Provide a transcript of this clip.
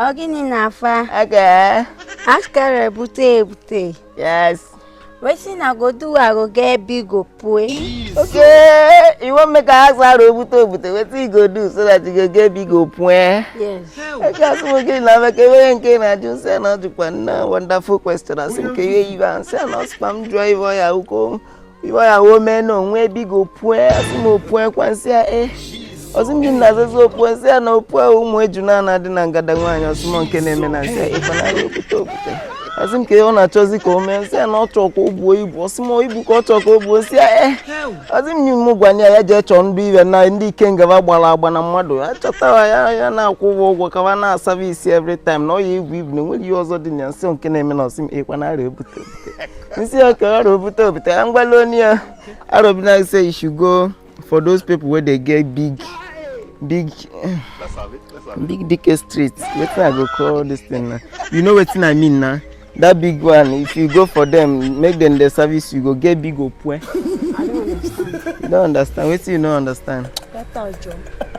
Ọ gịnị na-afa? Okay. Ask her ebute ebute. Yes. Wetin I go do, I go get big opue. Okay, you wan make I ask her obute obute wetin you go do so that you go get big opue? Yes. Okay, asị m gịnị na maka enweghị nke na-ajụ nsị na ọ jụkwa nna wonderful question. Asị m ka ihe ibe a nsị na ọsịkwa m jụọ ibe ọya uko ibe ọya wo mee na onwe big opue. Asị m opue kwa nsị ya e ọsị m ji na azazi opue nsị ya na opue ụmụ ejuna na-adị na ngada nwaanyị. Ọsị m nke na-eme na nsị ya ịkwa na obute obute. Ọsị m ka ọ na-achọzi ka o mee nsị ya na ọ chọọ ka o buo ibu. Ọsị m ibu ka ọ chọọ ka o buo nsị ya e. Ọsị m m gwa ya ya jee chọọ ndị ibe na ndị ikengaba gbara agba na mmadụ ya chọtara ya ya na-akwụ ụgwọ ụgwọ ka na service every time na ọ ya ibu ibu na enweghị ihe ọzọ dị na nsị nke na-eme na. Ọsị m ịkwa na arịa obute obute nsị ya ka ọrịa obute obute ya mgbalị onye ya arobina say you should go for those people wey dey get big big big dike street. Wetin I go call this thing na? You know wetin I mean na that big one. If you go for them, make them dey service you, go get big opue. I don't understand. You don't understand? Wetin you no understand? Better job.